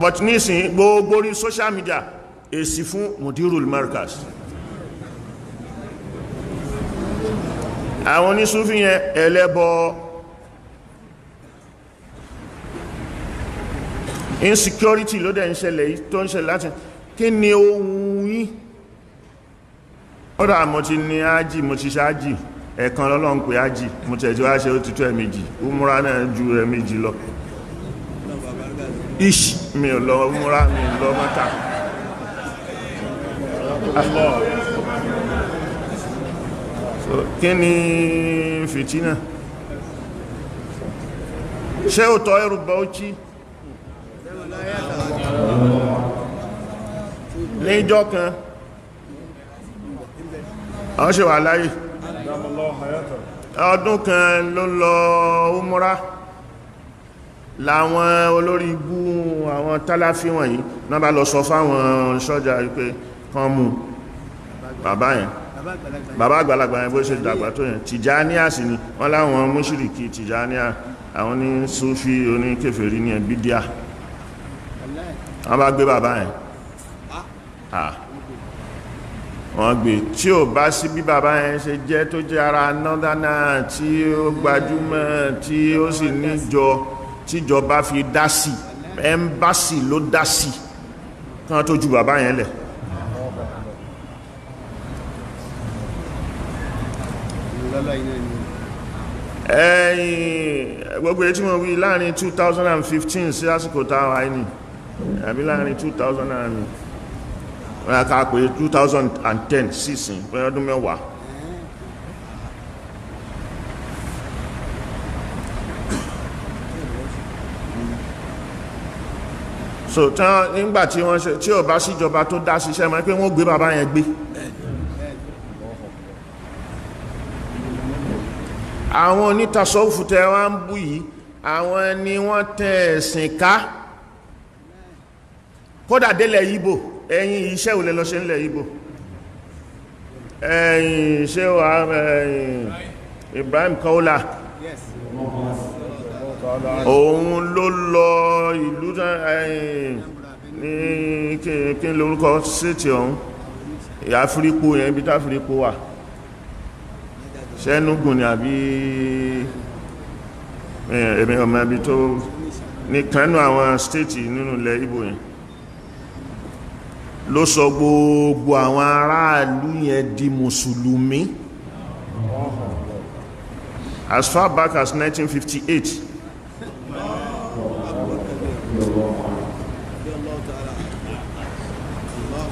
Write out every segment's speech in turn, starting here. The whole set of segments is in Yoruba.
But nísìn gbogbo orí social media, èsì fún Mudirul Markaz. Àwọn onísúfí yẹn ẹlẹ́bọ. Insecurity ló dẹ̀ ń ṣẹlẹ̀ yìí tó ń ṣẹlẹ̀ láti kí ni ohun yín? Ó dà, mo ti ní ájì, mo ti ṣe ájì ẹ̀kan, lọ́lọ́run pé ájì mo tẹ̀ tí wá ṣe, ó ti tó ẹ̀mejì. Umra náà ju ẹ̀mejì lọ ish. Mi ò lọ umra, mi ò lọ Mọ́kà. So kí ni fìtínà? Ṣé ó tọ́ ẹrù Bauchi níjọ́ kan àwọn ṣe wà láyé ọdún kan ló lọ umra láwọn olórí ibú àwọn tálàfí wọ̀nyí náà bá lọ sọ fáwọn sọ́jà wípé kan mú bàbá yẹn, bàbá àgbàlagbà yẹn. Bó ṣe dàgbà tó yẹn, Tìjàníà sì ni wọ́n láwọn mùṣírìkí Tìjàníà, àwọn ní Súfí oníkèfèrí ní ẹbí díà. Wọ́n bá gbé bàbá yẹn, wọ́n gbé. Tí ò bá sí bí bàbá yẹn ṣe jẹ́ tó jẹ́ ara nọ́dánà tí ó gbajúmọ̀, tí ó sì níjọ tíjọba fi dá sí, ẹ́mbásì ló dá sí kán tó ju bàbá yẹn lẹ̀. Ẹ̀yìn gbogbo èyí tí mo wí láàrin 2015 sí àsìkò táwa ní, àbí láàrin 2000 and wọ́n ká pé 2010 sísìn, pé ọdún 10. So tán nígbà tí wọ́n ṣe, tí ò bá síjọba tó dá síṣẹ́ mọ́ pé wọ́n gbé bàbá yẹn gbé. Àwọn onítàsọ́fù tẹ wá ń bú yìí, àwọn ni wọ́n tẹ ẹ̀sìn ká kódà délẹ̀ Ìgbò. Ẹ̀yin iṣẹ́ ò lẹ lọ ṣe ńlẹ̀ Ìgbò? Ẹ̀yin ṣé wà, ẹ̀yin Ibrahim Kaula, òun ló lọ ìlú ẹ̀yìn ní kí n lórúkọ síìtì ọ̀hún, Àfíríkò yẹn, ibi táfíríkò wà, ṣẹ́nugùn ni àbí èmi ọmọ ibi tó ní kanú àwọn stéètì nínú ilẹ̀ Ìgbò yẹn, ló sọ gbogbo àwọn aráàlú yẹn di mùsùlùmí as far back as 1958.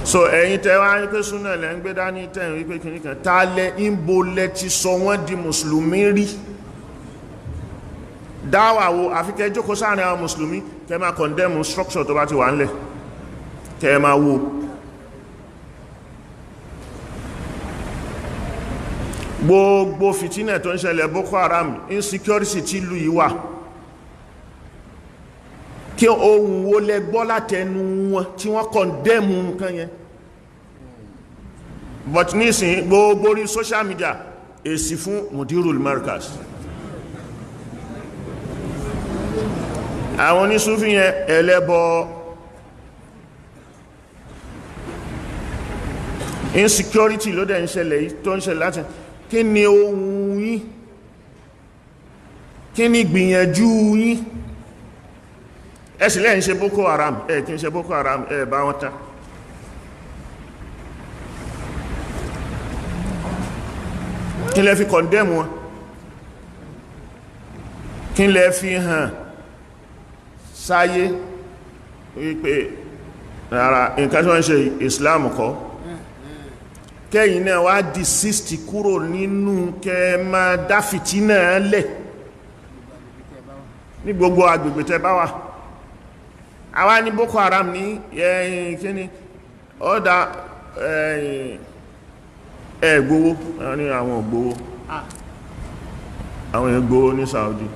So ẹ̀yin tẹ́ wá wípé súnà lẹ́ ń gbé dání, tẹ́ ń wípé kìíní kan tá lẹ ń bo lẹ ti sọ wọ́n di mùsùlùmí rí? Dáwà wo? Àfi kẹ́ jókòó sáàrin àwọn mùsùlùmí, kẹ́ máa condemn structure tó bá ti wà ńlẹ̀, kẹ́ máa wo gbogbo fìtínà tó ń ṣẹlẹ̀, Boko Haram, insecurity tí ìlú yìí wà. Kí ohun wo lẹ gbọ́ látẹnu wọn tí wọ́n condemn nǹkan yẹn? But nísìn gbogbo orí social media, èsì fún Mudirul Markaz. Àwọn onísúfí yẹn ẹlẹ́bọ. Insecurity ló dẹ̀ ń ṣẹlẹ̀ yìí tó ń ṣẹlẹ̀ láti kí ni ohun yín? Kí ni gbìyànjú yín? Ẹ sì lẹ́yìn ṣe Boko Haram, ẹ kí n ṣe Boko Haram, ẹ bá wọn tán. Kí lẹ fi condemn wọn? Kí lẹ fi hàn sáyé wípé rárá, nǹkan tí wọ́n ń ṣe Islam kọ́? Kẹ́yìn náà wá desist kúrò nínú kẹ́ máa dá fìtínà lẹ̀ ní gbogbo agbègbè tẹ́ bá wà. Àwa ní Boko Haram ní ẹ̀yìn kíní ọ̀dà ẹ̀yìn ẹ̀gbówó ní àwọn ògbówó, àwọn èèyàn gbówó ní Saudi.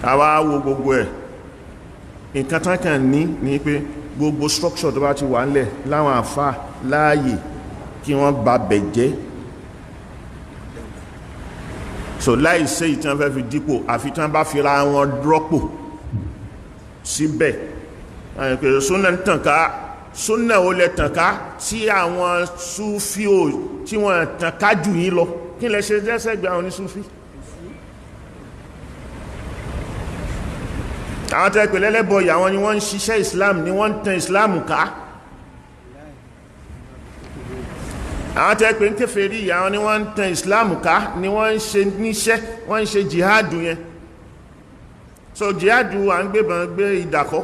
Àwa wo gbogbo ẹ̀, nǹkan tán kàn ní pé gbogbo structure tó bá ti wà ńlẹ̀ láwọn àfá láàyè kí wọ́n ba bẹ̀ jẹ́. So láìsí ìtàn fẹ́ fi dípò, àfi tán bá fi ra wọn rọ́pò. síbẹ̀. Súnà ń tàn ká, súnà ó lẹ tàn ká tí àwọn súfí ò tí wọ́n tàn ká jù yín lọ. Kí lẹ ṣe jẹ́sẹ̀gbẹ̀ àwọn onísúfí? Àwọn tẹ́ pè lẹ́lẹ́bọ̀ yìí, àwọn ni wọ́n ń ṣiṣẹ́ Islam, ni wọ́n ń tan Islam ká. Àwọn tẹ́ pè ń kèfèrí yìí, àwọn ni wọ́n ń tan Islam ká, ni wọ́n ń ṣe níṣẹ́, wọ́n ń ṣe jihadu yẹn. So jihadu à ń gbébọn gbé ìdàkọ́.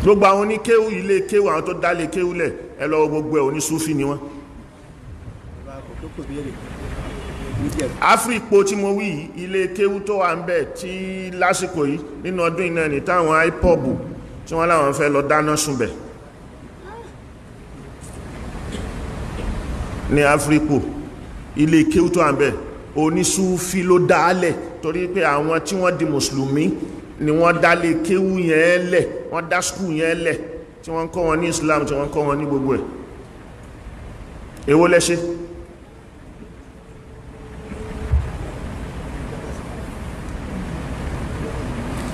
Gbogbo àwọn oníkéwú, ilé kéwú, àwọn tó dálé kéwú lẹ̀, ẹ lọ gbogbo ẹ̀ onísúfí ni wọ́n. Áfíríkò tí mo wí yìí, ilé kéwú tó wà ń bẹ̀ tí lásìkò yìí nínú ọdún iná ní táwọn IPOB tí wọ́n láwọn fẹ́ lọ dáná sunbẹ̀ ní Áfíríkò, ilé kéwú tó wà ń bẹ̀ onísúfí ló dálẹ̀, torí pé àwọn tí wọ́n di mùsùlùmí ni wọ́n dálé kéwú yẹn lẹ̀, wọ́n dá skúù yẹn lẹ̀, tí wọ́n kọ́ wọn ní Islam, tí wọ́n kọ́ wọn ní gbogbo ẹ̀. Èwo lẹ ṣe?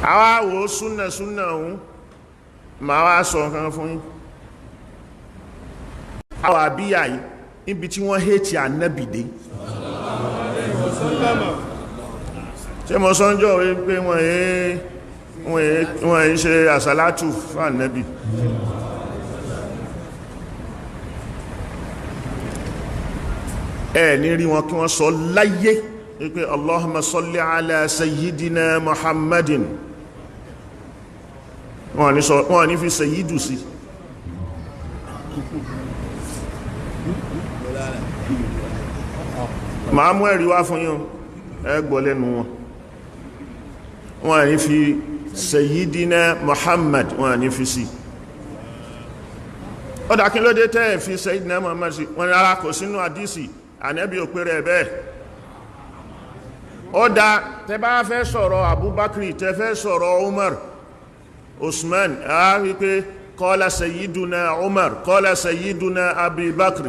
Àwa wò súnà súnà òun, ma wá sọ nǹkan fún yín. Àwọn àbíyà yìí níbi tí wọ́n hẹ́tì ànábì dé. Ṣé mo sọ ń jọ wípé wọ́n èé ṣe àsàlátù fún ànábì? Ẹ ní rí wọn kí wọ́n sọ láyé wípé Allahumma salli ala sayyidina Muhammadin. Wọ́n ní fi sayyidu sí. Màá mú ẹ̀rí wá fún yín, ẹ gbọ́ lẹ́nu wọn. Wọ́n ní fi sayyidina Muhammad, wọ́n ní fi sí. Ó dá, kí ló dé tẹ́ fi sayyidina Muhammad sí? Wọ́n ní ara kò sínú àdísì, ànábì ò pé rẹ̀ bẹ́ẹ̀. Ó dá, tẹ́ bá fẹ́ sọ̀rọ̀ Abubakar, tẹ́ fẹ́ sọ̀rọ̀ Umar, Usman, a rí pé qala sayyiduna Umar, qala sayyiduna Abi Bakr.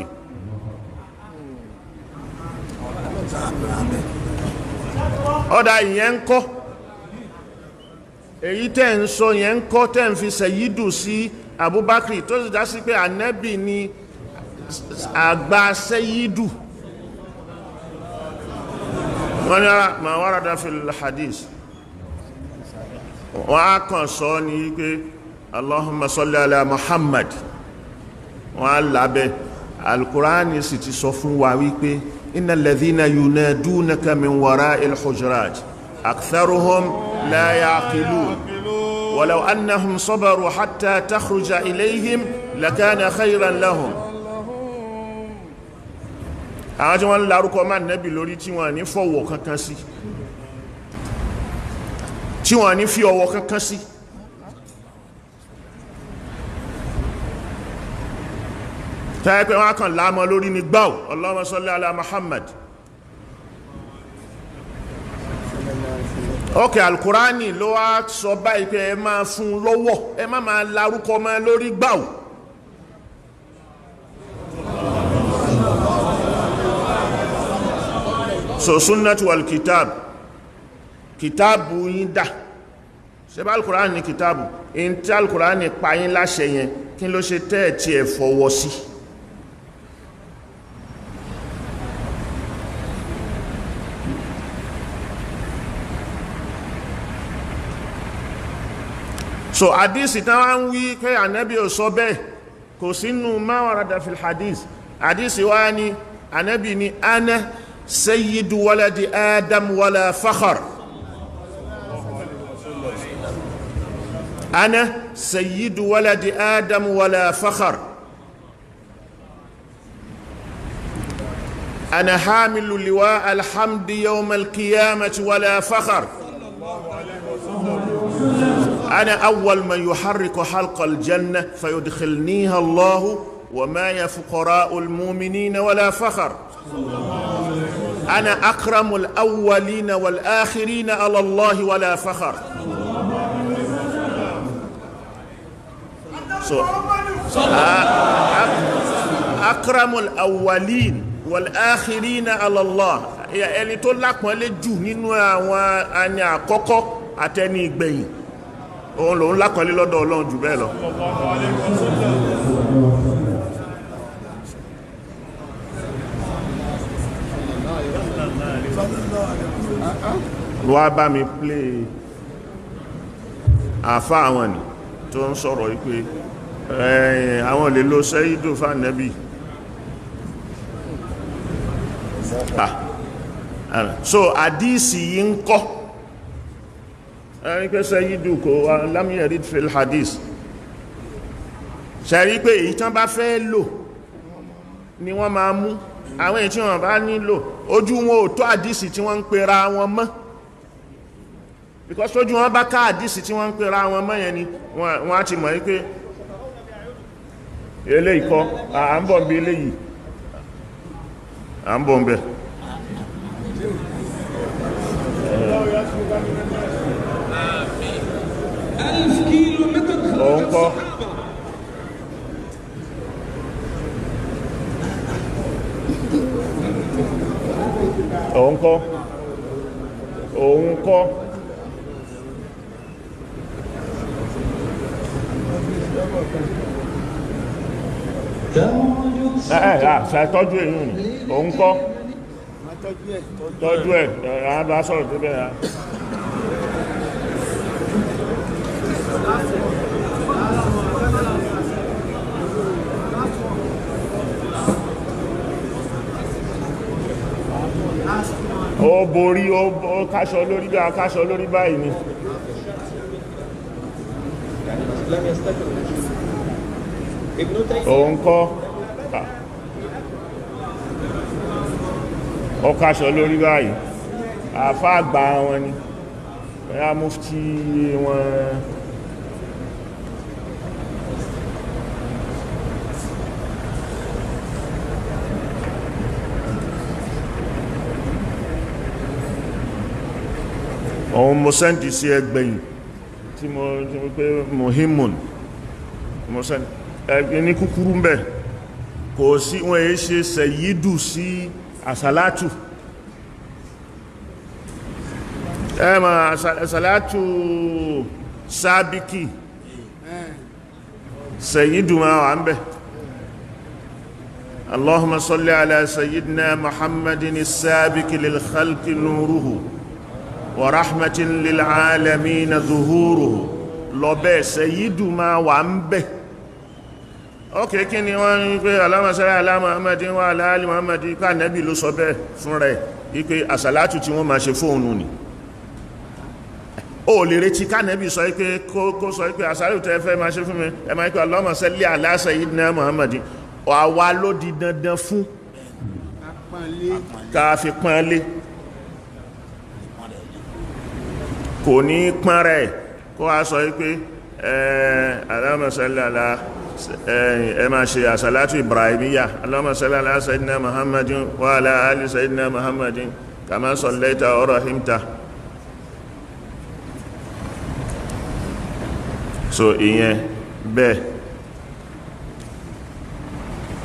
Ó dá, ìyẹn ń kọ́, èyí tẹ́ ń sọ yẹn ń kọ́, tẹ́ ń fi sayyidu sí Abubakar, tó sì dá sí pé ànábì ni àgbà sayyidu. Wọ́n ní ara ma warada fil hadith. Wọ́n á kàn sọ ní wípé Allahumma salli ala Muhammad, wọ́n á lábẹ́ Al-Qur'ani sì ti sọ fún wa wípé innal ladhina yunadunaka min wara'il hujurat aktharuhum la ya'qilun walau annahum sabaru hatta takhruja ilayhim lakana khayran lahum. Àwọn tí wọ́n ń larúkọ máa nẹ́bì lórí, tí wọ́n ní fọ̀wọ̀ kankan sí, tí wọ́n ní fi ọwọ́ kankan sí. Tẹ́ẹ̀ pé wọ́n kàn láàmọ́ lórí ní gbáò Allahumma salli ala Muhammad. Ok, Al-Qur'ani ló wá sọ báyìí pé ẹ máa fún lọ́wọ́, ẹ má máa larúkọ máa lórí gbáò. So sunnatu wal kitab, kitabu yín dà. Ṣé bá Al-Qur'ani ní kitabu in tí Al-Qur'ani pa yín láṣẹ yẹn, kí ló ṣe tẹ́ tí ẹ fọwọ́ sí? So hadisi tán wá ń wí pé ànábì ò sọ bẹ́ẹ̀, kò sínú ma warada fil hadith. Hadisi wá ní ànábì ní ana sayyidu waladi Adam wala fakhar. Ana sayyidu waladi Adam wala fakhar. Ana hamilu liwa alhamdi yawm alqiyamati wala fakhar. Ana awwal man yuharriku halqa aljanna fayudkhilniha Allahu wa ma ya fuqara'u almu'minina wala fakhar. Ana akramul awwalina wal akhirina ala Allahi wala fakhar. So akramul awwalin wal akhirina ala Allah. Ẹni tó lápọ́nlé jù nínú àwọn ẹni àkọ́kọ́ àtẹni ìgbẹ̀yìn, òun lòun lápọ́nlé lọ́dọ̀ Ọlọ́run jù bẹ́ẹ̀ lọ. Wá bá mi plé àfá àwọn ni tó ń sọ̀rọ̀ wípé àwọn lè lo sẹ́yìdò fánẹ́bì. So àdísì yìí ń kọ́ ẹni pé sẹ́yìdò kò wá lam yarid fil hadith. Ṣẹ̀rí pé èyí tán bá fẹ́ lò ni wọ́n máa mú, àwọn èyí tí wọ́n bá nílò ojú wọn ò tó àdísì tí wọ́n ń pera wọn mọ́, because ojú wọn bá ká àdísì tí wọ́n ń pera wọn mọ́ yẹn ni wọ́n á ti mọ̀ wípé eléyìí kọ́, à ń bọ̀ ń bí eléyìí, à ń bọ̀ ń bẹ̀. Òun kọ́. Òun kọ́. Òun kọ́. Ṣàtọ́jú èyí ni òun kọ́. Tọ́jú ẹ̀, àbá sọ̀rọ̀ tó bẹ̀rẹ̀. Ó borí, ó káṣọ lórí bí a káṣọ lórí báyìí ni. Òun kọ́. Ó káṣọ lórí báyìí. Àfá àgbà wọn ni. Bóyá mufti wọn. Òun mo sẹ́ndì sí ẹgbẹ̀yìn tí mo pé mohimun mo sẹ́ndì ẹgbẹ̀ ní kúkúrú mẹ́ kò sí wọ́n èé ṣe sẹ̀yídù sí àsàlátù. Ẹmà àsàlátù sábíkì sẹ̀yídù máa wà ń bẹ̀. Allahumma salli ala sayyidina Muhammadin as-sabiki lil khalqi nuruhu wa rahmatin lil alamina zuhuruhu. Lọ bẹ́ẹ̀ sẹ̀yídù máa wà ń bẹ̀. Ok, kí ni wọ́n ń pé Allahumma salli ala Muhammadin wa ala ali Muhammadin, ká nẹ́bì ló sọ bẹ́ẹ̀ fún rẹ̀ wípé àsàlátù tí wọ́n máa ṣe fóònù ni. Ó lè retí ká nẹ́bì sọ wípé kó sọ wípé àsàlátù tẹ́ fẹ́ máa ṣe fún mi, ẹ máa ń pé Allahumma salli ala sayyidina Muhammadin. Àwa ló di dandan fún ká fi pọ́n lé, kò ní pọ́n rẹ̀ kó a sọ wípé Allahumma salli ala, ẹ máa ṣe àsàlátù ibrahimiyya, Allahumma salli ala sayyidina Muhammadin wa ala ali sayyidina Muhammadin kama sallaita wa rahimta. So ìyẹn bẹ́ẹ̀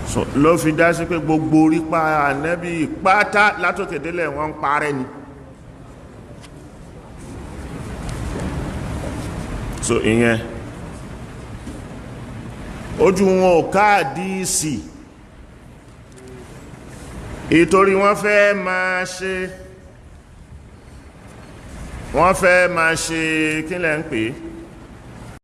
so ló fi dá sí pé gbogbo orípa ànábì pátá látòkè délẹ̀ wọ́n ń parẹ́ ni. So ìyẹn ojú wọn ò káàdìsì, ìtorí wọ́n fẹ́ máa ṣe, wọ́n fẹ́ máa ṣe kí lẹ́ ń pè,